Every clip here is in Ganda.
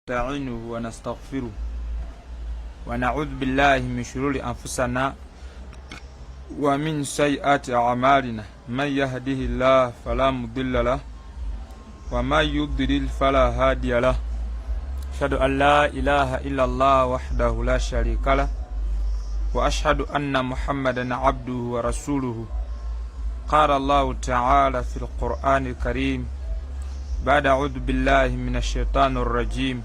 نستعينه ونستغفره ونعوذ بالله من شرور أنفسنا ومن سيئات أعمالنا، من يهده الله فلا مضل له ومن يضلل فلا هادي له. أشهد أن لا إله إلا الله وحده لا شريك له وأشهد أن محمدا عبده ورسوله. قال الله تعالى في القرآن الكريم بعد أعوذ بالله من الشيطان الرجيم: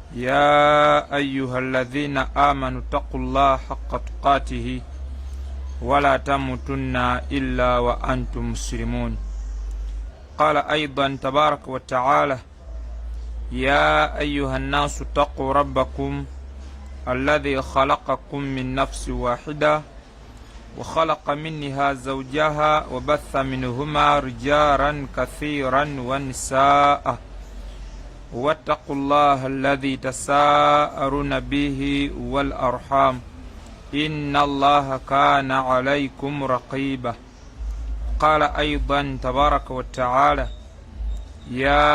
يا أيها الذين آمنوا اتقوا الله حق تقاته ولا تموتن إلا وأنتم مسلمون. قال أيضا تبارك وتعالى: يا أيها الناس اتقوا ربكم الذي خلقكم من نفس واحدة وخلق منها زوجها وبث منهما رجالا كثيرا ونساء، واتقوا الله الذي تساءلون به والأرحام، إن الله كان عليكم رقيبا. قال أيضا تبارك وتعالى: يا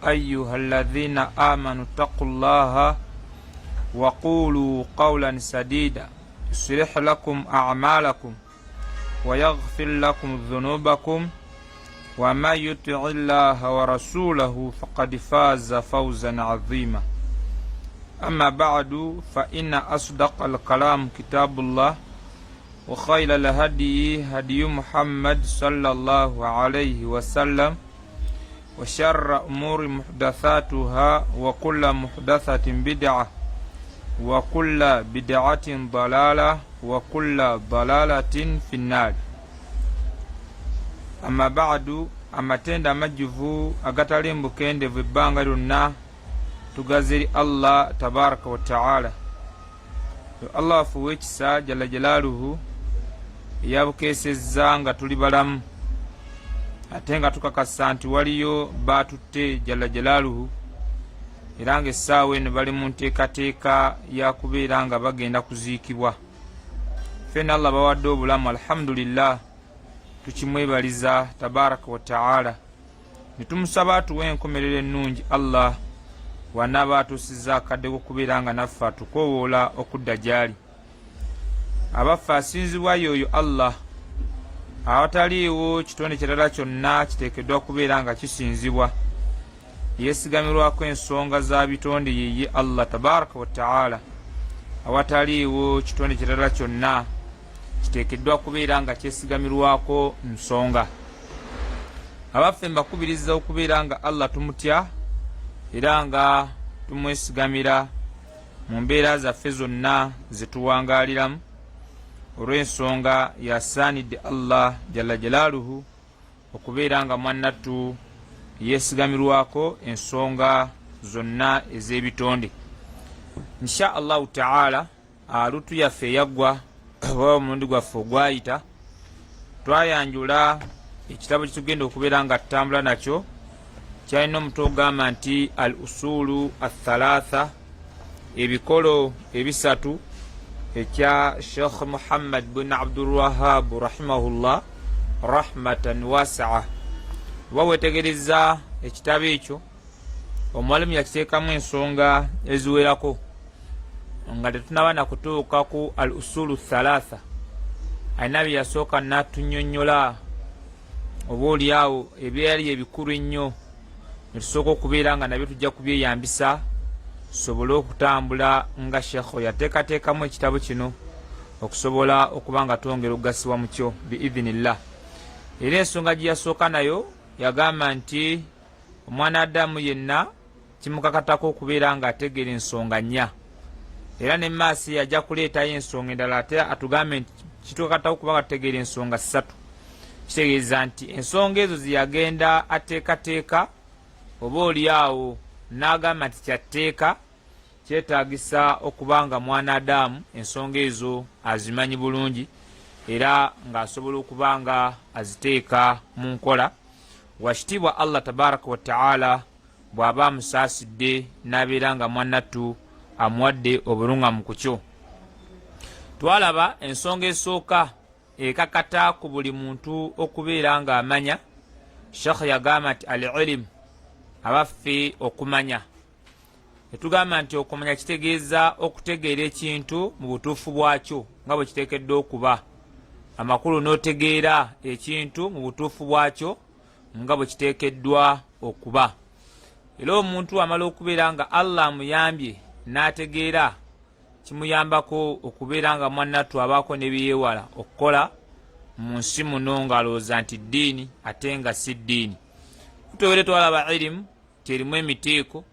أيها الذين آمنوا اتقوا الله وقولوا قولا سديدا، يصلح لكم أعمالكم ويغفر لكم ذنوبكم، ومن يطع الله ورسوله فقد فاز فوزا عظيما. أما بعد، فإن أصدق الكلام كتاب الله، وخير الهدي هدي محمد صلى الله عليه وسلم، وشر أمور محدثاتها، وكل محدثة بدعة، وكل بدعة ضلالة، وكل ضلالة في النار. أما بعد، amatendo amajjuvu agatali mbukendevu ebbanga lyonna tugaza eri Allah tabaraka wataala. Allah afuwa ekisa jalla jalaaluhu eyabukeesezza nga tuli balamu, ate nga tukakasa nti waliyo baatutte jalla jalaaluhu, era nga essaawa eno bali mu nteekateeka ya kubeera nga bagenda kuziikibwa. Ffenna Allah bawadde obulamu, alhamdulillah, tukimwebaliza tabaraka wataala, ne tumusaba atuwe enkomerero ennungi. Allah wanaaba atuusizza akadde kokubeera nga naffe atukowoola okudda gy'ali. Abaffe, asinzibwa yoyo Allah, awataliiwo kitonde kirala kyonna kiteekeddwa kubeera nga kisinzibwa. Yeesigamirwako ensonga za bitonde yeye Allah tabaraka wataala, awataliiwo kitonde kirala kyonna kiteekeddwa kubeera nga kyesigamirwako nsonga. Abaffe, mbakubiriza okubeera nga Allah tumutya era nga tumwesigamira mu mbeera zaffe zonna zetuwangaaliramu, olw'ensonga yasaanidde Allah jalla jalaaluhu okubeera nga mwannattu yeesigamirwako ensonga zonna ez'ebitonde. Insha Allahu taala, alutu yaffe eyaggwa oba omulundi gwaffe ogwayita, twayanjula ekitabo kyetugenda okubeera nga tutambula nakyo. Kyalina omutwe ogamba nti Al Usulu Athalatha, ebikolo ebisatu, ekya Sheikh Muhammad bin Abdulwahabu rahimahullah rahmatan wasaa. Oba wetegereza ekitabo ekyo, omwalimu yakiteekamu ensonga eziwerako nga tetunaba nakutuuka ku Al Usulu Thalatha. Alina bye yasooka natunyonyola, oba oliawo ebyali ebikulu ennyo, netusooka okubeera nga nabyo tujja kubyeyambisa tusobole okutambula nga shekho yateekateekamu ekitabo kino, okusobola okuba nga twongera okugasibwa mukyo biidhinillah. Era ensonga gye yasooka nayo yagamba nti omwana Adamu yenna kimukakatako okubeera nga ategeera ensonga nnya, era ne maasi yajja kuleetayo ensonga endala ate atugambe nti kitukakatako kuba nga tutegeera ensonga ssatu. Kitegeeza nti ensonga ezo zeyagenda ateekateeka, oba oli awo n'agamba nti kyatteeka kyetaagisa okuba nga mwana Adamu ensonga ezo azimanyi bulungi era ng'asobola okuba nga aziteeka mu nkola. Wakitiibwa Allah tabaraka wataala bw'aba amusaasidde n'abeera nga mwannattu amuwadde obulungamu ku kyo. Twalaba ensonga esooka ekakata ku buli muntu okubeera ng'amanya. Shekh yagamba nti al ilimu. Abaffe, okumanya, etugamba nti okumanya kitegeeza okutegeera ekintu mu butuufu bwakyo nga bwe kiteekeddwa okuba. Amakulu, n'otegeera ekintu mu butuufu bwakyo nga bwe kiteekeddwa okuba. Era omuntu amala okubeera nga Allah amuyambye n'ategeera, kimuyambako okubeera nga mwannattu abaako ne byeyeewala okukola mu nsi muno ng'alowooza nti ddiini ate nga si ddiini. Tutowere twalaba irimu terimu emiteeko,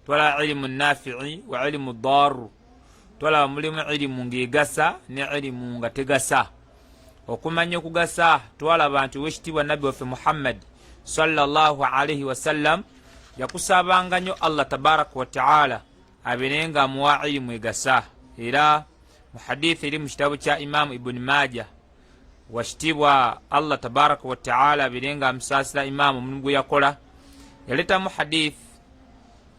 twalaba ilimu nafii wa ilimu daru, twalaba mulimu ilimu ng'egasa ne ilimu nga tegasa. Okumanya okugasa, twalaba nti owekitiibwa Nabbi waffe Muhammadi sallallahu alaihi wasallam yakusabanga nnyo Allah tabaraka wataala abeere nga amuwa ilimu egasa. Era mu hadithi eri mu kitabo kya Imamu Ibuni Maja, wakitiibwa Allah tabaraka wataala abeere nga amusaasira imaamu, omulimu gwe yakola, yaleetamu hadith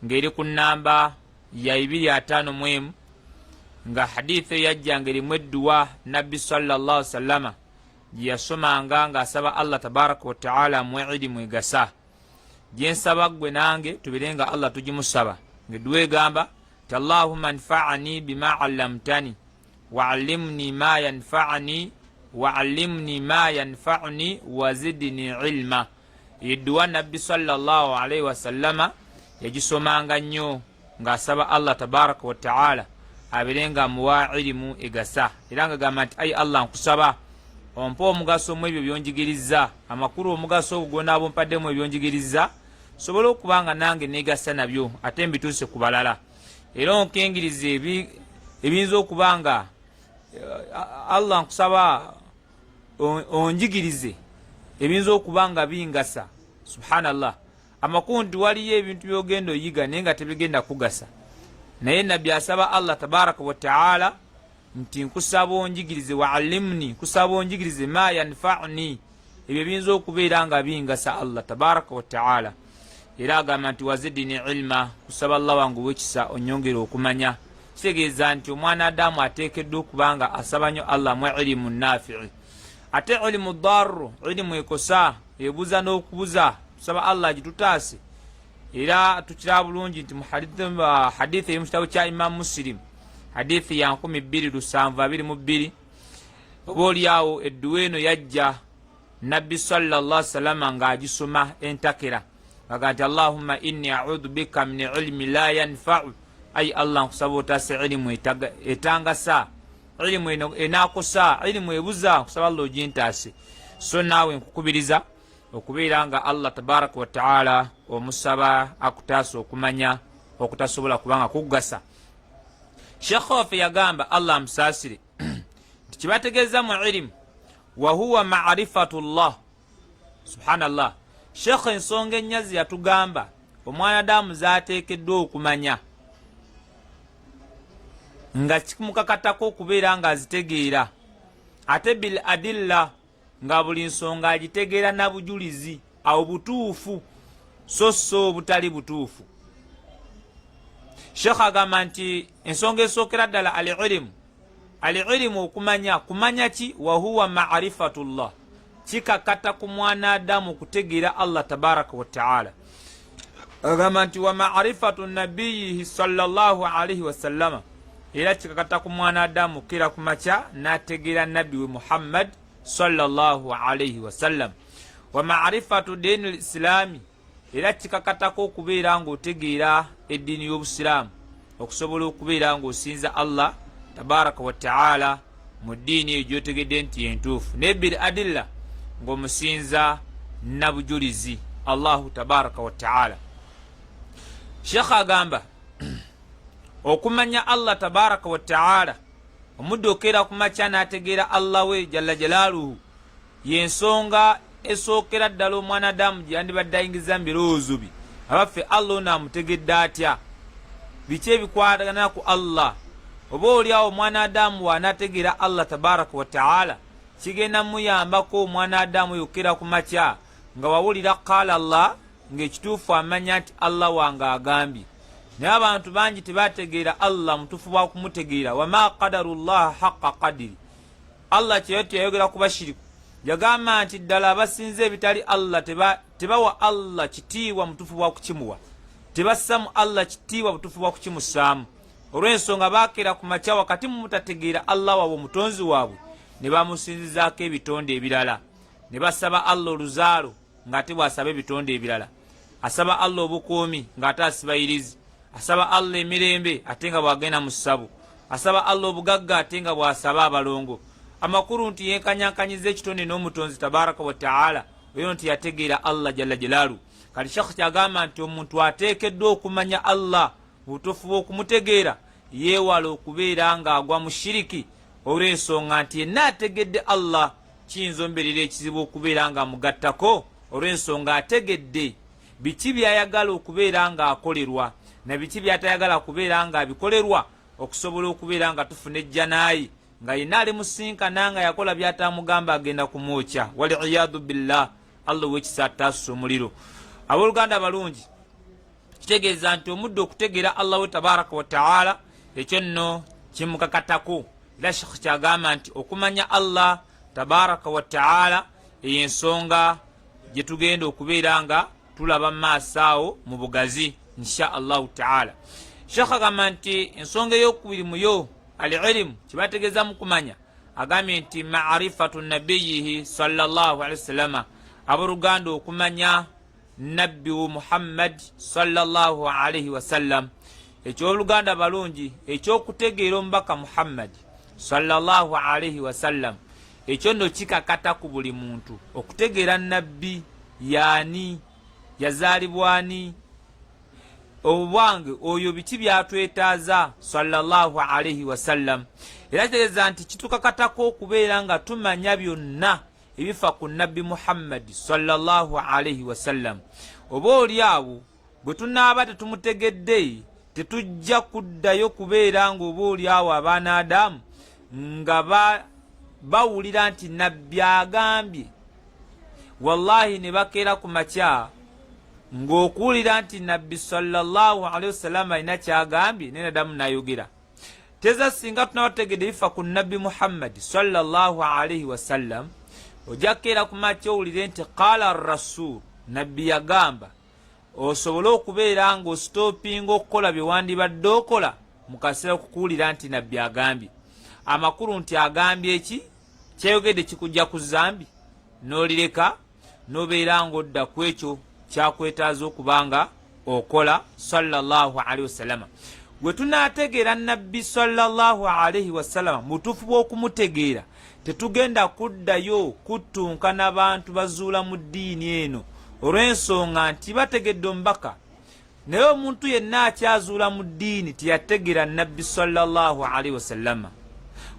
ng'eri ku nnamba ya 251, nga hadith eyo yajja nga erimu edduwa Nabbi sallallahu sallama gye yasomanga ng'asaba Allah tabaraka wataala amuwe ilimu egasa, gyensaba ggwe nange tubeere nga Allah tugimusaba, ng'edduwa egamba ti: "Allahumma nfaani bima allamtani waallimni ma yanfaani waallimni ma yanfauni wazidni ilma." Edduwa Nabbi sallallahu alaihi wasallama yagisomanga nnyo ng'asaba Allah tabaraka wataala abeere nga amuwa ilimu egasa, era nga gamba nti: "Ayi Allah, nkusaba ompa omugaso mu ebyo byonjigiriza." Amakulu, omugaso ogwo gwonaaba ompaddemu ebyonjigiriza, sobole okuba nga nange negasa nabyo ate mbituuse ku balala, era onkingiriza ebiyinza okuba nga Allah, nkusaba onjigirize ebiyinza okuba nga bingasa. Subhanallah, amakulu nti waliyo ebintu byogenda oyiga naye nga tebigenda kugasa, naye Nabbi asaba Allah tabaraka wataala nti: "Nkusaba onjigirize, waalimni, nkusaba onjigirize ma yanfauni, ebyo biyinza okubeera nga bingasa." Allah tabaraka wataala era agamba nti: "Wazidini ilma, kusaba Allah wange owekisa onyongere okumanya." Kitegeeza nti omwana Adamu ateekeddwa okuba nga asaba nnyo Allah mu ilimu nafii. Ate ilimu daru, ilimu ekosa, ebuza n'okubuza, tusaba Allah agitutaase. Era tukiraba bulungi nti mu hadithi eri mu kitabo kya Imamu Musilimu, hadithi ya 2722, oba oliawo edduwa eno yajja Nabbi sallallahu salama ng'agisoma entakera, aga nti: "Allahumma inni audhu bika min ilmi la yanfau." Ayi Allah, nkusaba otaase ilimu etangasa, ilimu enakosa, ilimu ebuza, nkusaba Allah ogintaase. So naawe nkukubiriza okubeera nga Allah tabaraka wataala omusaba akutaasa okumanya okutasobola kubanga kugasa. Shekhe waffe yagamba, Allah amusaasire, nti kibategeeza mu ilimu wahuwa marifatullah. Subhanallah, shekhe ensonga ennyazi yatugamba omwana damu zateekeddwa okumanya nga kimukakatako okubeera nga azitegeera, ate bil adilla, nga buli nsonga agitegeera na bujulizi awo butuufu so so obutali butuufu. Shekhe agamba nti ensonga esookera ddala al ilimu, al ilimu okumanya. Kumanya ki? Wahuwa marifatullah, kikakata ku mwana Adamu okutegeera Allah tabaraka wataala. Agamba nti wa marifatu nabiyihi sallallahu alaihi wasallama, era kikakata ku mwana Adamu kera ku makya n'ategeera nabbi we Muhammad sallallahu alaihi wasallam. Wa marifatu diini lislaami, era kikakatako okubeera ng'otegeera eddiini y'Obusiraamu okusobola okubeera ng'osinza Allah tabaraka wataala mu ddiini eyo gyotegedde nti yentuufu, naye bil adilla, ng'omusinza nabujulizi Allahu tabaraka wataala. Shekha agamba okumanya Allah tabaraka wataala, omudde okeera ku makya n'ategeera Allah we jalla jalaaluhu, yensonga esookera ddala omwana Adamu gye yandibadde ayingiza mu birowoozo bye. Abaffe, Allah ono amutegedde atya? Biki ebikwatagana ku Allah? Oba oliawo omwana Adamu waanaategeera Allah tabaraka wataala, kigenda muyambako omwana Adamu yokera ku makya nga wawulira qaala Allah, ng'ekituufu amanya nti Allah wange agambye. Naye abantu bangi tebategeera Allah mutuufu bwakumutegeera. Wama qadaru llaha haqa qadiri, Allah kyeyo teyayogera ku bashiriku, yagamba nti ddala abasinza ebitali Allah Tebawa Allah kitiibwa mutuufu bwa kukimuwa, tebassa mu Allah kitiibwa butuufu bwa kukimussaamu, olw'ensonga baakeera ku makya wakati mu mutategeera Allah waabwe omutonzi waabwe, ne bamusinzizaako ebitonde ebirala, ne basaba Allah oluzaalo ng'ate bw'asaba ebitonde ebirala, asaba Allah obukuumi ng'ate asiba irizi, asaba Allah emirembe ate nga bw'agenda mu ssabo, asaba Allah obugagga ate nga bw'asaba abalongo. Amakulu nti yenkanyankanyiza ekitonde n'omutonzi tabaraka wa taala, oyo nti yategeera Allah jalla jalaalu. Kati Shekh kyagamba nti omuntu ateekeddwa okumanya Allah mu butuufu bw'okumutegeera, yeewala okubeera ng'agwa mu shiriki, olw'ensonga nti yenna ategedde Allah kiyinza omberera ekizibu okubeera nga amugattako, olw'ensonga ategedde biki by'ayagala okubeera ng'akolerwa na biki by'atayagala kubeera ng'abikolerwa, okusobola okubeera nga tufuna ejjanaayi nga yenna ali musinkana nga yakola by'atamugamba agenda kumwokya, waliyadu billah. Allah ow'ekisa ataasusa omuliro. Abooluganda abalungi, kitegeeza nti omuddu okutegeera Allah we tabaraka wataala ekyo nno kimukakatako. Era Shekh kyagamba nti okumanya Allah tabaraka wataala eyo ensonga gye tugenda okubeera nga tulaba mu maaso awo mu bugazi insha Allahu taala. Shekh agamba nti ensonga eyokubiri muyo al ilimu kyebategeeza mu kumanya, agambye nti marifatu nabiyihi sallallahu alaihi wasallama, abooluganda okumanya nabbi wo Muhammad sallallahu alaihi wasallam. Ekyoluganda balungi, ekyokutegeera omubaka Muhammad sallallahu alaihi wasallam ekyo nno kikakata ku buli muntu okutegeera nabbi yaani, yazaalibwani, obwange oyo biki byatwetaaza sallallahu alaihi wasallam. Era kitegeeza nti kitukakatako okubeera nga tumanya byonna ebifa ku nabbi Muhammadi sallallahu alaihi wasallam. Oba oli awo bwe tunaaba tetumutegedde, tetujja kuddayo kubeera ng'oba oli awo abaana Adamu nga bawulira nti nabbi agambye, wallahi ne bakeera ku makya ng'okuwulira nti nabbi sallallahu alaihi wasallam alina kyagambye, naye nadamu nayogera teza. Singa tunaba tutegedde bifa ku nabbi Muhammadi sallallahu alaihi wasallam, ojja kukeera ku makya owulire nti qala rasul, nabbi yagamba, osobole okubeera ng'ositopinga okukola bye wandibadde okola mu kaseera okukuwulira nti nabbi agambye. Amakulu nti agambye eki kyayogedde kikujja ku zambi n'olireka n'obeera ng'odda ku ekyo kyakwetaaza okuba nga okola sallallahu alaihi wasallama. Gwe tunaategeera nabbi sallallahu alaihi wasallama mutuufu bw'okumutegeera, tetugenda kuddayo kuttunka n'abantu bazuula mu ddiini eno, olw'ensonga nti bategedde omubaka. Naye omuntu yenna akyazuula mu ddiini teyategeera nabbi sallallahu alaihi wasallama.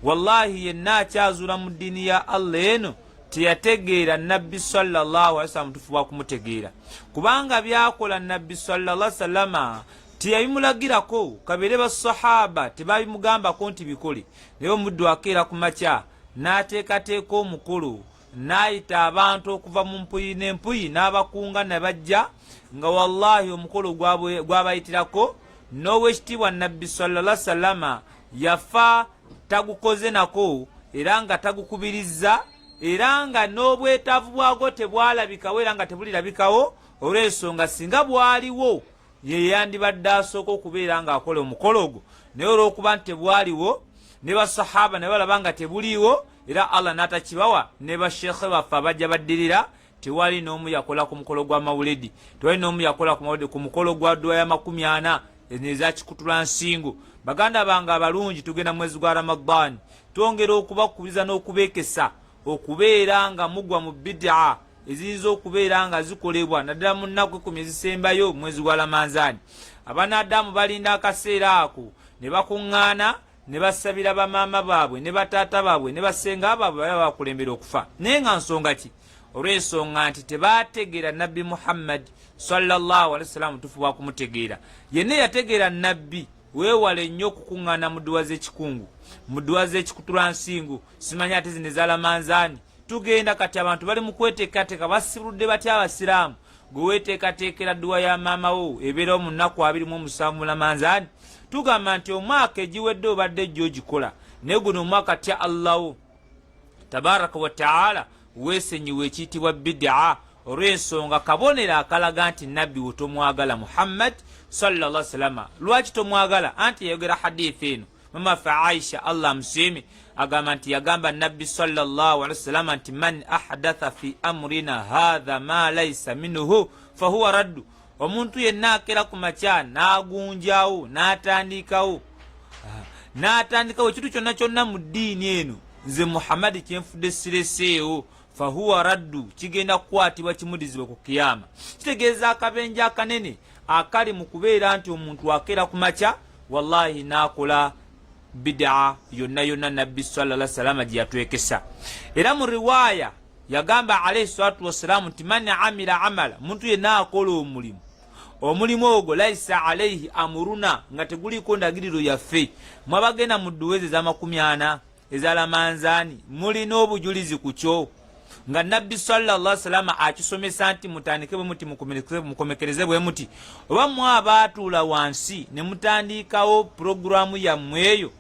Wallahi yenna akyazuula mu ddiini ya Allah eno teyategeera nabbi sallallahu alaihi wasallam mutuufu bwa kumutegeera, kubanga byakola nabbi sallallahu sallama teyabimulagirako, kabeere basahaba tebabimugambako nti bikole. Naye omuddu akeera ku makya n'ateekateeka omukolo, n'ayita abantu okuva mu mpuyi n'empuyi n'abakunga ne bajja, nga wallahi omukolo gwabayitirako n'owekitiibwa nabbi sallallahu sallama yafa tagukoze nako, era nga tagukubirizza, era nga n'obwetaavu bwagwo tebwalabikawo, era nga tebulirabikawo, olw'ensonga singa bwaliwo ye yandibadde asooka okubeera ng'akola omukolo ogwo. Naye olw'okuba nti tebwaliwo, ne basahaba ne balaba nga tebuliiwo, era Allah n'atakibawa, ne bashekhe baffe abajja baddirira, tewali n'omu yakola ku mukolo gwa mawuledi, tewali n'omu yakola ku mawuledi ku mukolo gwa dduwa ya 40 ezakikutula nsingo. Baganda bange abalungi, tugenda mwezi gwa Ramadaani, twongera okubakubiriza n'okubeekesa okubeera nga mugwa mu bidaa eziyinza okubeera nga zikolebwa naddala mu nnaku 10 ezisembayo mwezi gwa Lamanzaani. Abanaadamu balinda akaseera ako ne bakuŋŋaana ne basabira bamaama baabwe ne bataata baabwe ne basenga baabwe baba bakulembera okufa. Naye nga nsonga ki? Olw'ensonga nti tebaategeera nabbi Muhammadi sallallahu alaihi wasallam mutuufu bwa kumutegeera. Yenna yategeera nabbi, weewale nnyo okukuŋŋaana mu dduwa z'ekikungu, mu dduwa z'ekikutulansingo, simanyi ate zino ezalamanzaani. Tugenda kati abantu bali mu kweteekateeka, basibuludde batya abasiraamu? Gwe weeteekateekera dduwa ya maama wo ebeerawo mu nnaku 27 lamanzaani. Tugamba nti omwaka egiwedde obadde ejja ogikola, naye guno omwaka tya Allawo tabaraka wataala, weesenyiwa ekiyitibwa bidaa. Olw'ensonga kabonero akalaga nti nabbi wo tomwagala Muhammad sallallahu salama. Lwaki tomwagala? Anti yayogera hadithi eno mama ffe Aisha, Allah amusiime, agamba nti yagamba nabbi sallallahu alehi wasalama nti man ahdatha fi amrina hatha ma laisa minhu fahuwa raddu. Omuntu yenna akera ku makya n'agunjawo n'atandikawo ekintu kyonna kyonna mu ddiini eno nze Muhammadi kyenfudde sireseewo, fahuwa raddu, kigenda kukwatibwa kimudizibwe ku kiyama. Kitegeeza akabenje akanene akali mu kubeera nti omuntu akeera ku makya wallahi n'akola bidaa yonna yonna nabbi salala salama gye yatwekesa. Era mu riwaaya yagamba alaihi salatu wassalaamu nti man amila amala, omuntu yenna akola omulimu, omulimu ogwo laisa alaihi amuruna, nga teguliiko ndagiriro yaffe. Mwabagenda mu dduwezi ez'amakumi ana eza lamanzaani, mulina obujulizi ku kyo nga nabbi sallallahu salama akisomesa nti mutandike bwe muti, mukomekereze bwe muti? Oba mwabaatuula wansi ne mutandikawo puroguramu yammwe eyo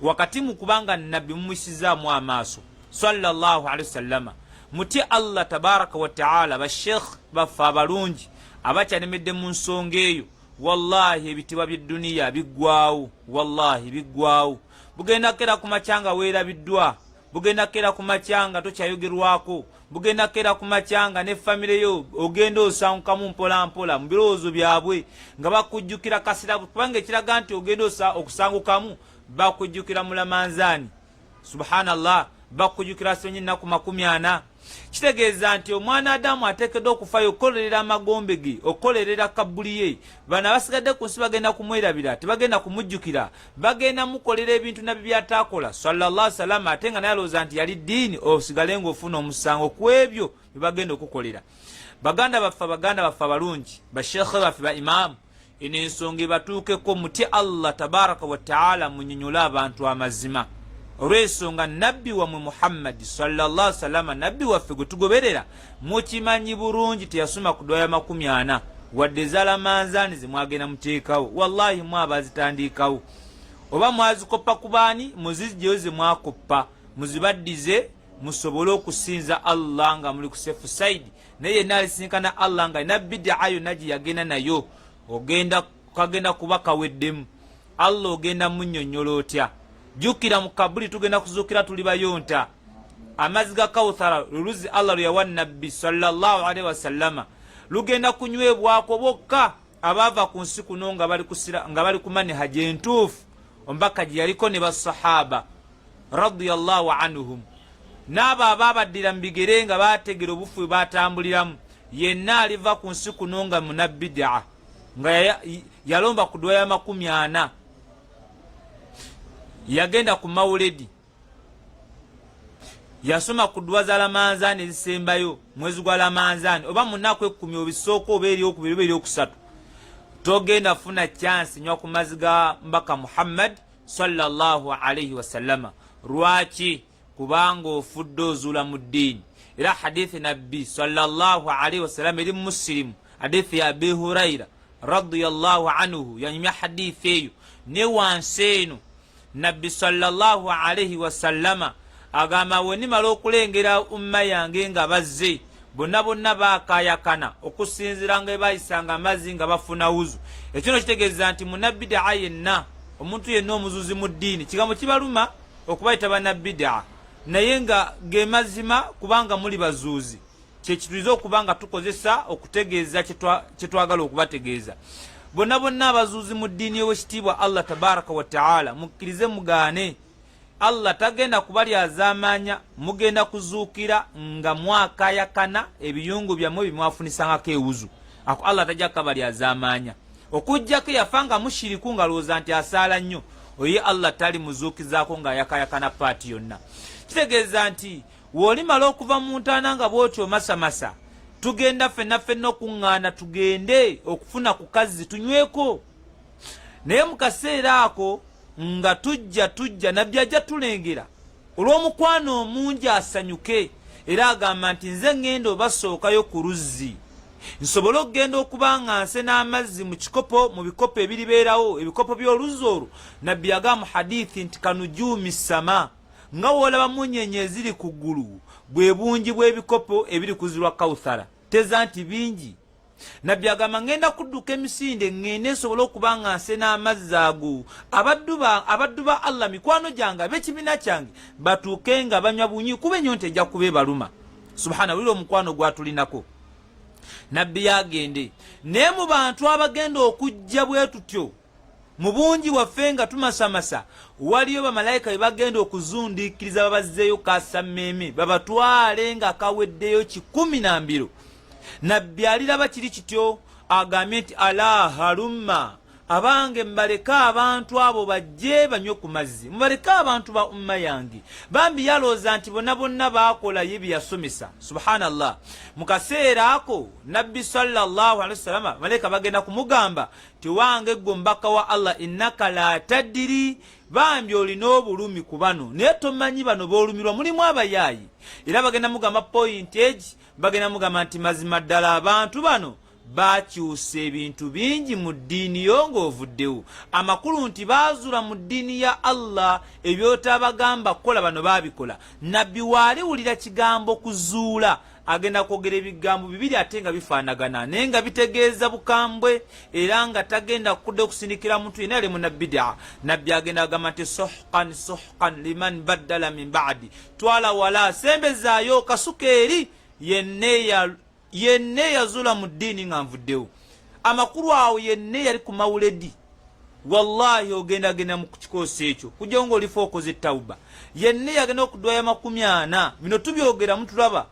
wakati mu kubanga nabbi mumusizaamu amaaso sallallahu alaihi wasallama? Mutye Allah tabaraka wataala. Bashekh baffe abalungi abakyalemedde mu nsonga eyo, wallahi ebitibwa by'edduniya biggwawo, wallahi biggwawo. Bugenda kera ku makya nga weerabiddwa, bugenda kera ku makya nga tokyayogerwako, bugenda kera ku makya nga ne famire yo ogenda osangukamu mpola mpola mu birowoozo byabwe, nga bakujjukira kasira, kubanga ekiraga nti ogenda okusangukamu, bakujjukira mulamanzaani. Subhanallah, bakujjukira sonyi ennaku 40. Kitegeeza nti omwana Adamu ateekeddwa okufayo okukolerera amagombe ge, okukolerera kabbuli ye. Bano abasigadde ku nsi bagenda kumwerabira, tebagenda kumujjukira, bagenda mukolera ebintu nabbi byataakola sallallahu salama, ate nga naye alowooza nti yali ddiini. Osigale ng'ofuna omusango ku ebyo bye bagenda okukolera. Baganda baffe, baganda baffe abalungi, bashekhe baffe, ba imaamu, eno ensonga ebatuukeko. Mutye Allah tabaraka wataala, munyonyole abantu amazima, olw'ensonga nabbi wammwe Muhammadi sallallahu salama, nabbi waffe gwe tugoberera, mukimanyi bulungi teyasoma ku dwaya 40 wadde ezalamanzaani ze mwagenda muteekawo. Wallahi mwe abazitandiikawo, oba mwazikoppa ku baani, muzijjeyo ze mwakoppa, muzibaddize, musobole okusinza Allah nga muli ku safe side. Naye yenna alisinkana Allah nga alina bidaa yonna gye yagenda nayo, ogenda kagenda kuba kaweddemu. Allah ogenda munnyonnyola otya? Jjukira mu kabuli tugenda kuzuukira tuli bayonta. Amazzi ga Kauthara, luluzi Allah lwe yawa nabbi sallallahu alaihi wasallama, lugenda kunywebwako bokka abaava ku nsi kuno nga bali ku manihaji entuufu omubaka gye yaliko ne basahaba radiyallahu anhum, n'abo abaabaddira mu bigere nga baategera obufu bwe baatambuliramu. Yenna aliva ku nsi kuno nga munabidaa, nga yalomba ku dwa ya 40, yagenda ku mawuledi, yasoma ku dwa za lamanzaani ezisembayo mwezi gwa lamanzaani oba mu nnaku 10 obisooka oba eryokubiri oba eryokusatu, togenda funa kyansi nywa ku mazzi ga mbaka Muhammad sallallahu alaihi wasallama. Lwaki? Kubanga ofudde ozuula mu ddiini. Era hadithi nabbi sallallahu alaihi wasallama eri Musilimu, hadithi ya Abi Huraira radiyallahu anhu yanyumya hadithi eyo. Ne wansi eno nabbi sallallahu alaihi wasallama agamba, wenimala okulengera umma yange nga bazze bonna bonna baakayakana okusinziira nga ebayisanga amazzi nga bafuna wuzu. Ekyo no kitegeeza nti munabbidaa yenna, omuntu yenna omuzuzi mu ddiini, kigambo kibaluma okubayita banabbidaa, naye nga ge mazima, kubanga muli bazuuzi. Kyekituliza okuba nga tukozesa okutegeeza kyetwagala okubategeeza. Bonna bonna abazuuzi mu ddiini y'owekitiibwa Allah tabaraka wataala, mukkirize mugaane, Allah tagenda kubalyazaamaanya. Mugenda kuzuukira nga mwakayakana ebiyungu byammwe bye mwafunisangako ewuzu. Ako Allah tajja kukabalyazaamaanya, okugjako yafa nga mushiriku, nga lowooza nti asaala nnyo. Oye Allah tali muzuukizaako ng'ayakayakana paati yonna. Kitegeeza nti w'olimala okuva mu ntaana nga bw'otyo omasamasa, tugenda ffenna ffenna okuŋŋaana tugende okufuna ku kazzi tunyweko. Naye mu kaseera ako nga tujja nabbi ajja tulengera olw'omukwano omungi asanyuke, era agamba nti nze ŋŋenda obasookayo ku luzzi nsobole okugenda okuba nga nse n'amazzi mu kikopo, mu bikopo ebiribeerawo, ebikopo by'oluzzi olwo. Nabbi yagamba mu hadithi nti kanujuumi sama, nga woolaba munyenye eziri ku ggulu, bwe bungi bw'ebikopo ebiri kuzirwa Kauthara. Teza nti bingi. Nabbi agamba, ŋŋenda kudduka emisinde ŋŋende nsobole okuba nga nsena amazzi ago, abaddu ba Allah, mikwano gyange, ab'ekibiina kyange batuuke nga banywa bunywi, kuba ennyonta ejja kuba ebaluma. Subhana, wulira omukwano gwatulinako. Nabbi yagende naye mu bantu abagenda okujja bwe tutyo mu bungi waffe nga tumasamasa, waliyo bamalayika be bagenda okuzundiikiriza babazzeeyo kasa mmeeme babatwale nga kaweddeyo 12. Nabbi aliraba kiri kityo, agambye nti, ala halumma, abange mubaleke abantu abo bajje banywe ku mazzi, mubaleke abantu ba umma yange. Bambi yalowooza nti bonna bonna baakola ye bye yasomesa. Subhanallah, mu kaseera ako nabbi sallallahu alaihi wasallama malayika bagenda kumugamba ti, wange ggwe omubaka wa Allah, innaka la tadiri, bambi olina obulumi ku bano, naye tomanyi bano boolumirwa, mulimu abayaayi. Era bagenda mugamba point egi, bagenda mugamba nti mazima ddala abantu bano bakyusa ebintu bingi mu ddiini yo ng'ovuddewo. Amakulu nti baazula mu ddiini ya Allah ebyotabagamba kukola, bano baabikola. Nabbi waaliwulira kigambo kuzuula, agenda kwogera ebigambo bibiri ate nga bifaanagana, naye nga bitegeeza bukambwe, era nga tagenda kudda okusindikira muntu yenna yali munabidaa. Nabbi agenda agamba nti, suhqan suhqan liman baddala min badi, twala wala, sembezaayo kasuka eri yenna eyazuula mu ddiini nga nvuddewo. Amakulu awo yenna eyali ku mawuledi, wallahi ogendagenda mu kikoosi ekyo kujjawo ngaolifa okoze tauba. Yenna eyagenda okudwaya 40, bino tubyogera mutulaba,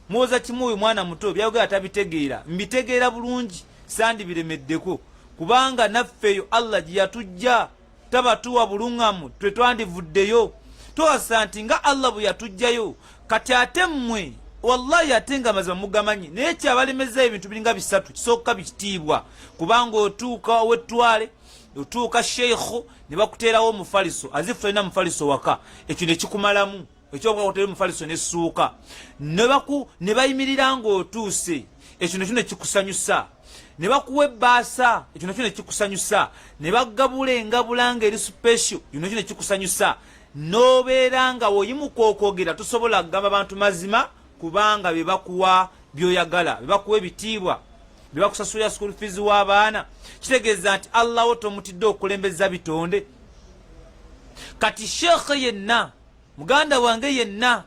muwoza kimu oyo mwana muto byayogera tabitegeera. Mbitegeera bulungi, sandibiremeddeko, kubanga naffe eyo Allah gye yatujja tabatuwa buluŋŋamu twe twandivuddeyo. Twasa nti nga Allah bwe yatujjayo, kati ate mmwe wallahi ate nga amazima mugamanyi, naye kyabalemeza ebintu biringa bisatu. Kisooka, bikitiibwa, kubanga otuuka ow'ettwale, otuuka sheikhu ne bakuteerawo omufaliso, azifu tolina mufaliso waka, ekyo ne kikumalamu ekyokuba omufaliso nessuuka ne bayimirira ng'otuuse, ekyo nakyo ne kikusanyusa. Ne bakuwa ebbaasa, ekyo nakyo ne kikusanyusa. Ne bagabula engabula nga eri special, ekyo nakyo ne kikusanyusa. N'obeera nga woyimuka okwogera tosobola kugamba bantu mazima, kubanga be bakuwa byoyagala, be bakuwa ebitiibwa, be bakusasulira school fees w'abaana. Kitegeeza nti Allah wo tomutidde okulembeza bitonde. Kati sheekhe yenna, muganda wange yenna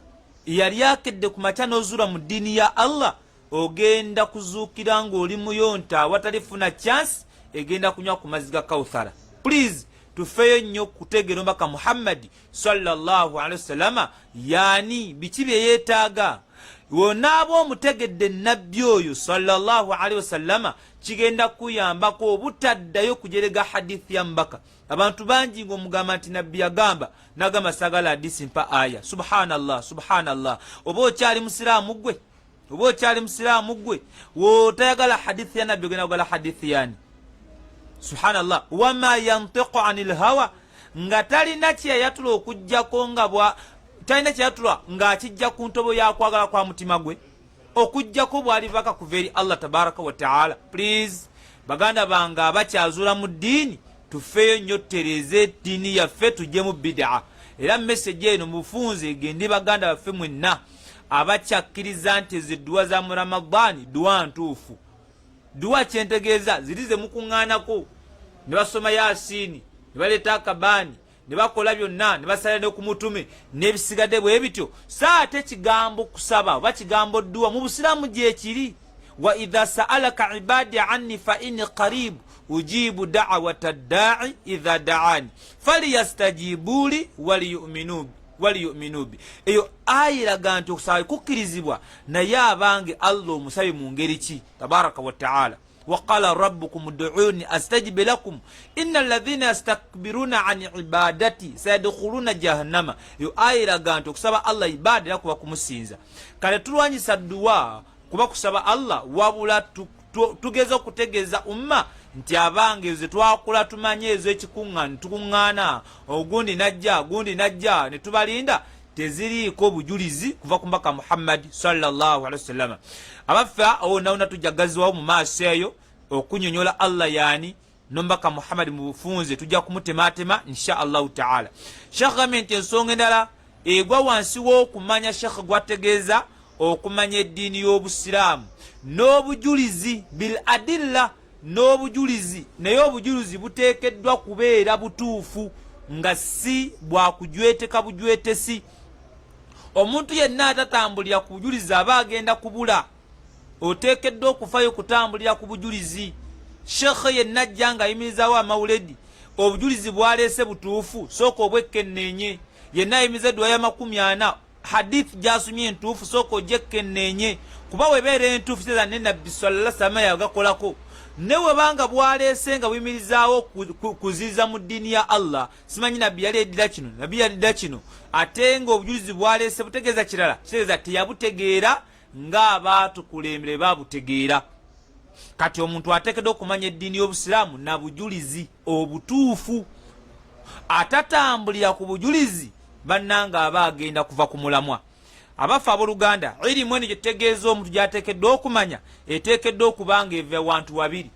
eyali akedde ku makya n'ozuula mu ddiini ya Allah, ogenda kuzuukira ng'oli muyonta awatali funa chance egenda kunywa ku mazzi ga Kauthara. Please, tufeeyo nnyo kutegeera omubaka Muhammadi sallallahu alaihi wasallama yaani, biki bye yeetaaga. Wonaaba omutegedde nabbi oyo sallallahu alaihi wasallama, kigenda kuyambako obutaddayo kujerega hadithi ya mubaka. Abantu bangi ngaomugamba nti nabbi yagamba, nagamba sagala hadisi, mpa aya. Subhanallah, subhanallah, oba okyali musiraamu gwe? Oba okyali musiraamu gwe? Wotayagala hadithi ya nabbi, ogenda kugala hadithi yani? Subhanallah, wama yantiqu ani lhawa, nga talina kyeyayatula okugjako nga bwa talina kyeyatula ng'akijja ku ntobo yakwagala kwa mutima gwe, okugjako bwalibaka kuva eri Allah tabaraka wataala. Please, baganda bange abakyazuula mu ddiini, tufeeyo nnyo tutereeze eddiini yaffe, tujjemu bidaa. Era message eno mu bufunze egende baganda baffe mwenna abakyakkiriza nti ezo edduwa za mu Ramadaani duwa ntuufu. Duwa kyentegeeza ziri ze mukuŋŋaanako ne basoma Yasiini, ne baleeta akabaani, ne bakola byonna, ne basalira ne ku mutume n'ebisigadde bwe bityo. Sa ate kigambo kusaba oba kigambo dduwa mu busiraamu gyekiri: wa idha saalaka ibadi anni fa inni qaribu ujibu dawata ddai idha daani faliyastajibuli waliyuminu bi. Eyo aya eraga nti okusaba kukkirizibwa, naye abange Allah omusabe mu ngeri ki tabaraka wataala? Waqala rabbukum duuni astajib lakum inna alladhina yastakbiruna an ibadati sayadkhuluna jahannama. Eyo aya eraga nti okusaba Allah ibada, era kuba kumusinza. Kale tulwanyisa dduwa kuba kusaba Allah, wabula tugeza okutegeeza umma nti abange ezo twakula tumanye ezo ekikuŋŋaana, tukuŋŋaana ogundi najja gundi najja ne tubalinda, teziriiko bujulizi kuva ku mbaka Muhammadi sallallahu alaihi wasallama. Abaffe, awo nawona tujja gaziwawo mu maaso eyo okunyonyola Allah yaani nombaka Muhammadi mu bufunze, tujja kumutematema insha Allahu taala. Shekh gambye nti ensonga endala egwa wansi w'okumanya shekh gwategeeza Okumanya eddiini y'Obusiraamu n'obujulizi, bil adilla, n'obujulizi, naye obujulizi buteekeddwa kubeera butuufu nga si bwakujweteka bujwetesi. Omuntu yenna atatambulira ku bujulizi aba agenda kubula. Oteekeddwa okufayo okutambulira ku bujulizi. Shekhe yenna ajja nga ayimirizaawo amawuledi, obujulizi bwaleese butuufu, sooka obwekkenneenye. Yenna ayimiriza edduwa ya 40, hadith gyasomye entuufu, sooka ojekkenneenye, kuba webeera entuufu kitegeeza ne Nabbi salala salama yagakolako. Ne webanga bwaleese nga buyimirizaawo kuziiza mu ddiini ya Allah, simanyi Nabbi yali eddira kino, Nabbi yalidda kino, ate nga obujulizi bwaleese butegeeza kirala, kitegeeza teyabutegeera ng'abaatukulembere babutegeera. Kati omuntu ateekeddwa okumanya eddiini y'Obusiraamu na bujulizi obutuufu. Atatambulira ku bujulizi, bannanga, aba agenda kuva ku mulamwa. Abaffe abooluganda, irimu eno gyetutegeeza omuntu gy'ateekeddwa okumanya eteekeddwa okuba nga eva wantu wabiri.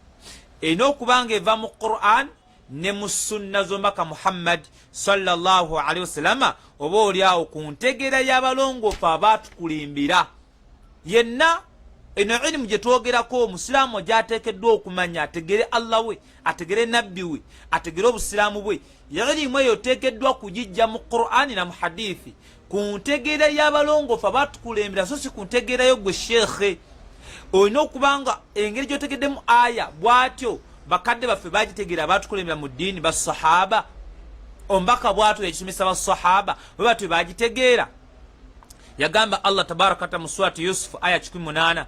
Erina okuba nga eva mu Quran ne mu sunna z'omubaka Muhammad sallallahu alaihi wasallama, oba oli awo ku ntegeera y'abalongoofu abaatukulimbira. Yenna eno ilimu gye twogerako omusiraamu gyateekeddwa okumanya, ategere Allah we, ategere Nabbi we, ategere Obusiraamu bwe, ilimu eyo oteekeddwa kugijja mu Qur'ani na mu hadithi ku ntegeera y'abalongoofu abatukulembera, so si ku ntegeerayo gwe sheekhe. Olina okuba nga engeri gy'otegeddemu aya bw'atyo bakadde baffe bagitegeera abatukulembera mu ddiini, basahaba. Omubaka bw'atyo yakisomesa basahaba, bwe batyo bagitegeera. Yagamba Allah tabaraka wataala mu Surati Yusufu aya 18,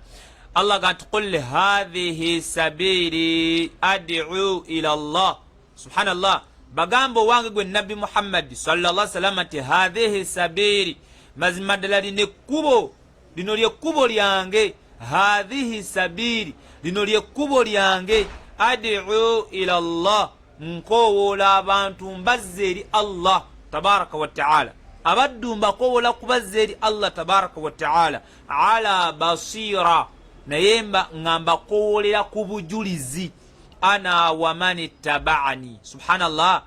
Allah ga nti qul hathihi sabiri adu ila Allah. Subhanallah, bagamba owange gwe Nabbi Muhammadi sallallahu salama nti hathihi sabiri, mazima ddala lino ekkubo, lino lyekkubo lyange. Hathihi sabiri, lino lyekkubo lyange, adu ila Allah, nkoowoola abantu mbazza eri Allah tabaraka wataala, abaddu mbakowoola kubazza eri Allah tabaraka wataala, ala basira, naye nga mbakowoolera ku bujulizi, ana waman ittabaani. Subhanallah,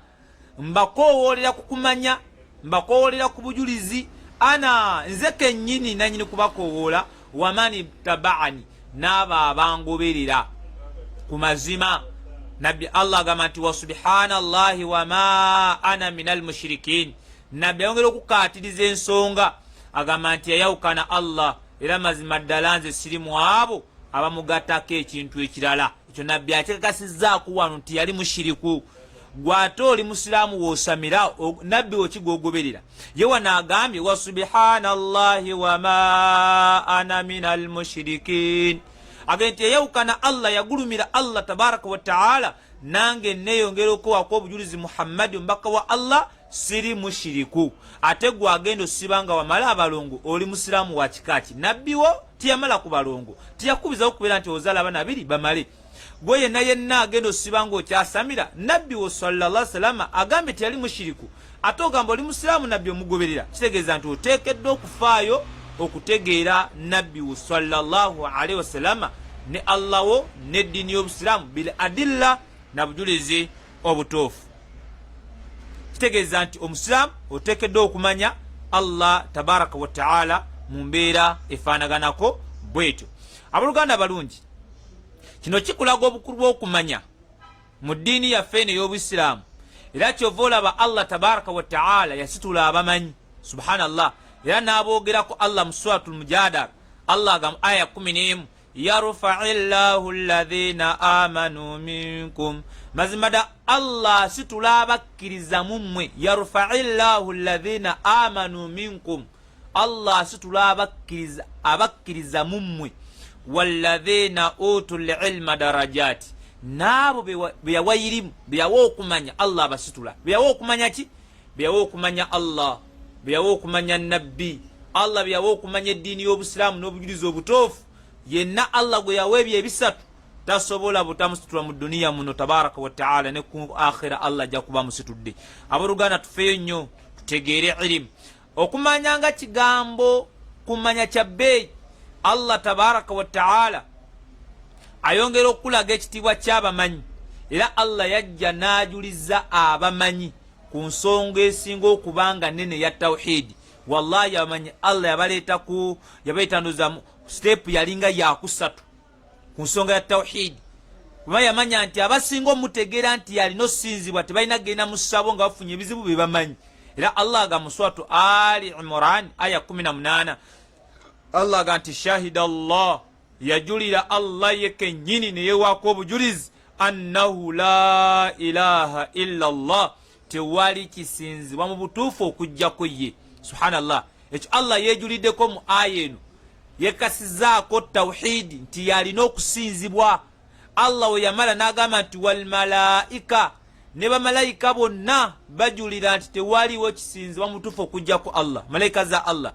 mbakowoolera ku kumanya, mbakowoolera ku bujulizi, ana, nze kennyini nanyini kubakowoola, waman ittabaani, n'abo abangoberera ku mazima. Nabbi Allah agamba nti wa subhanallahi wama ana min almushirikin. Nabbi ayongera okukaatiriza ensonga, agamba nti yayawukana Allah, era mazima ddala nze siri mu abo abamugattako ekintu ekirala. Ekyo Nabbi akikakasizzaako wano nti yali mushiriku. Gwate oli musiraamu woosamira Nabbi wokigwogoberera ye wano agambye wa subhanallahi wama ana min almushirikin, agende nti yayawukana Allah, yagulumira Allah tabaraka wataala, nange neyongera okuwako obujulizi Muhammadi omubaka wa Allah, siri mushiriku. Ate gwe agenda osiba nga wamala abalongo, oli musiraamu wa kika ki? Nabbi wo tiyamala ku balongo, tiyakubizawo kubeera nti ozaala abaana abiri bamale. Gwe yenna yenna agenda osiba nga okyasamira, Nabbi wo sallallahu salama agambye teyali mushiriku, ate ogamba oli musiraamu, Nabbi omugoberera. Kitegeeza nti oteekeddwa okufaayo okutegeera Nabbi wo sallallahu alaihi wasalama ne Allah wo n'eddiini y'Obusiraamu bil adilla, na bujulizi obutuufu. Kitegeeza nti omusiraamu oteekeddwa okumanya Allah tabaraka wataala mu mbeera efaanaganako bwetyo. Abooluganda abalungi, kino kikulaga obukulu bw'okumanya mu ddiini yaffe eno ey'Obusiraamu. Era kyova olaba Allah tabaraka wataala yasitula abamanyi, subhanallah, era n'aboogerako Allah mu Suratu Lmujadara. Allah agamba aya 11, yarfai llahu llahina amanu minkum, mazima da Allah asitula abakkiriza mu mmwe. Yarfai llahu llahina amanu minkum, Allah asitula abakkiriza mu mmwe, walladhina utu lilma darajati, n'abo beyawa irimu, beyawa okumanya, Allah abasitula. Beyawa okumanya ki? Beyawa okumanya Allah, beyawa okumanya Nabbi Allah, beyawa okumanya eddiini y'Obusiraamu n'obujulizi obutuufu. Yenna Allah gwe yawa ebyo ebisatu tasobola butamusitula mu duniya muno tabaraka wataala, ne ku akhira Allah ajja kuba amusitudde. Abooluganda, tufeeyo nnyo tutegeere irimu. Okumanya nga kigambo kumanya kya bbeeyi. Allah tabaraka wataala ayongera okulaga ekitiibwa ky'abamanyi, era Allah yajja n'ajuliza abamanyi ku nsonga esinga okuba nga nene ya tawhidi. Wallahi, abamanyi Allah yabaleeta ku yabaleeta ndoza step yalinga yakusatu ku nsonga ya tawhidi, kuba yamanya nti abasinga omutegeera nti yalina osinzibwa tebalina kugenda mu ssabo nga bafunye ebizibu bye bamanyi. Era Allah aga mu Suratu Ali Imran aya 18, Allah aga nti shahida Allah, yajulira Allah ye kennyini ne yewaako obujulizi, annahu la ilaha illa Allah, tewali kisinzibwa mu butuufu okujjako ye. Subhanallah, ekyo Allah yeejuliddeko mu aya eno, yekasizaako tawhidi nti yalina okusinzibwa. Allah we yamala n'agamba nti walmalaika, ne bamalayika bonna bajulira nti tewaliwo kisinzibwa mutuufu okujjako Allah, malayika za Allah.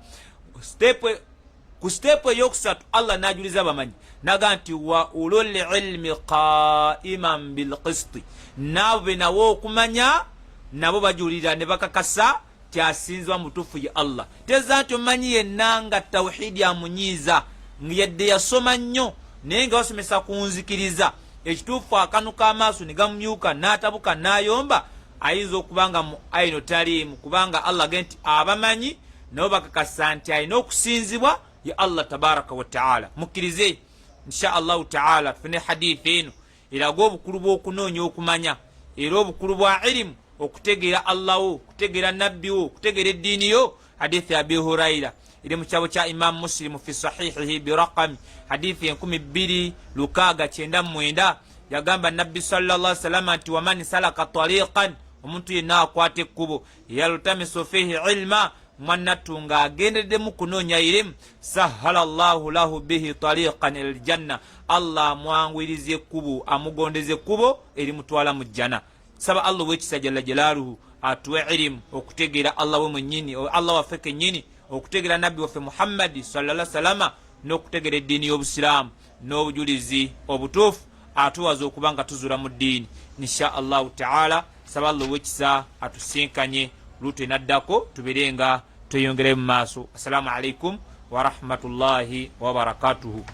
Ku step eyokusatu Allah n'ajuliza abamanyi naga nti wa ulul ilmi qaiman bilqisti, naabo be nawe okumanya nabo bajulira ne bakakasa kyasinzibwa mutuufu ye Allah. Teza nti omanyi yenna nga tawhidi amunyiiza, yadde yasoma nnyo naye nga basomesa ku nzikiriza ekituufu, akanuka amaaso ne gamumyuka n'atabuka n'ayomba, ayinza okuba nga mu aino taliimu, kubanga Allah ge nti abamanyi nabo bakakasa nti alina okusinzibwa ye Allah tabaraka wataala. Mukkirize insha Allahu taala tufune hadithi eno eraga obukulu bw'okunoonya okumanya, era obukulu bwa ilimu, okutegeera Allah wo, okutegeera nabbi wo, okutegeera eddiini yo. Hadithi ya Abi Huraira eri mu kitabo kya Imamu Musilimu fi sahihihi biraqami hadithi 2699. Yagamba nabbi sallallahu salama nti waman salaka tariqan, omuntu yenna akwata ekkubo, yaltamisu fihi ilma, mwannattu ng'agendereddemu kunoonya irimu, sahala llahu lahu bihi tariqan ila ljanna, Allah amwanguyiriza ekkubo, amugondeza ekkubo erimutwala mu jjana. Saba Allah owekisa jalla jalaaluhu atuwe irimu, okutegeera Allah we mwennyini, Allah waffe kennyini, okutegeera nabbi waffe Muhammadi salala salama, n'okutegeera eddiini y'obusiraamu n'obujulizi obutuufu, atuwaza okuba nga tuzula mu ddiini insha Allahu taala. Saba Allah owekisa atusinkanye luutu enaddako, tubeere nga tweyongerayo mu maaso. Assalamu alaikum warahmatullahi wabarakatuhu.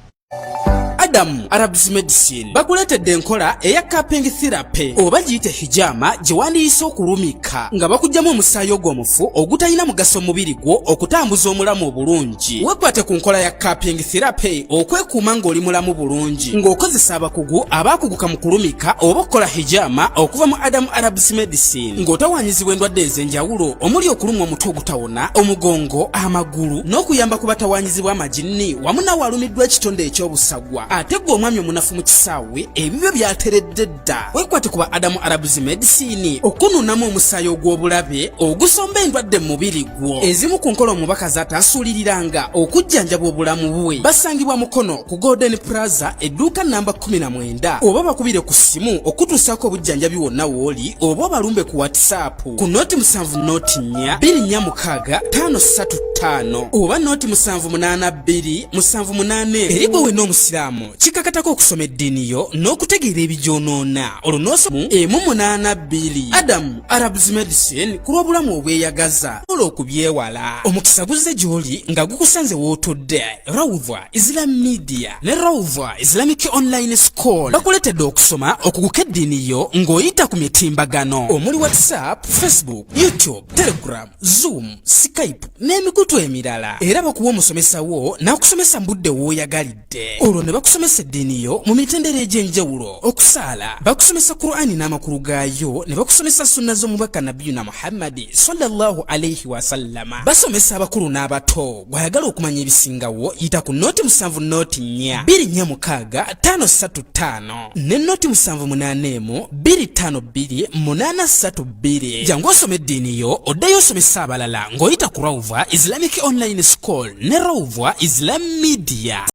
Adamu Arabs Medicine bakuleetedde enkola eya cupping therapy, oba giyite hijama, gye wandiyise okulumika nga bakugyamu omusaayi ogw'omufu ogutalina mugaso mu mubiri gwo okutambuza omulamu obulungi. Weekwate ku nkola ya cupping therapy okwekuuma ng'oli mulamu bulungi ng'okozesa abakugu abaakuguka mu kulumika oba okukola hijama okuva mu Adamu Arabs Medicine, ng'otawaanyizibwa endwadde ez'enjawulo omuli okulumwa omutwe ogutawona, omugongo, amagulu, n'okuyamba ku batawaanyizibwa amajinni wamu nawe alumiddwa ekitonde eky'obusagwa. Ate gwe omwami omunafu mu kisaawe, ebibyo byateredde dda. Weekwate ku ba Adamu Arabs Medicine okunuunamu omusaayi ogw'obulabe ogusomba endwadde mu mubiri gwo. Ezimu ku nkola omubaka z'ataasuuliriranga okujjanjaba obulamu bwe. Basangibwa Mukono ku Golden Plaza, edduuka namba 19, oba bakubire ku ssimu okutuusaako obujjanjabi wonna w'oli, oba obalumbe ku WhatsApp ku 070 446 535 oba 078 278. Eri gwe wenna omusiraamu, kikakatako okusoma eddiini yo n'okutegeera ebigyonoona, olwo n'osomu 182. Adamu Arabs Medicine, ku lw'obulamu obweyagaza olwo okubyewala. Omukisa guzze gy'oli nga gukusanze w'otudde. Raudha Islam Media ne Raudha Islamic Online School bakuleetedde okusoma okuguka eddiini yo ng'oyita ku mitimbagano omuli WhatsApp, Facebook, YouTube, Telegram, Zoom, Skype n'emikutu emirala. Era bakuwa omusomesa wo n'akusomesa mu budde w'oyagalidde, olwo ne bakusomesa eddiini yo mu mitendera egy'enjawulo. Okusaala, bakusomesa Qur'ani n'amakulu gaayo, ne bakusomesa sunna z'omubaka nabiyuna Muhammadi sallallahu alaihi wasallama. Basomesa abakulu n'abato. Gwayagala okumanya ebisingawo, yita ku 070 446 535 ne 078 252 832. Jangu osoma eddiini yo, oddeyo osomesa abalala ng'oyita ku Rauva Islamic Online School ne Rauva Islam Media.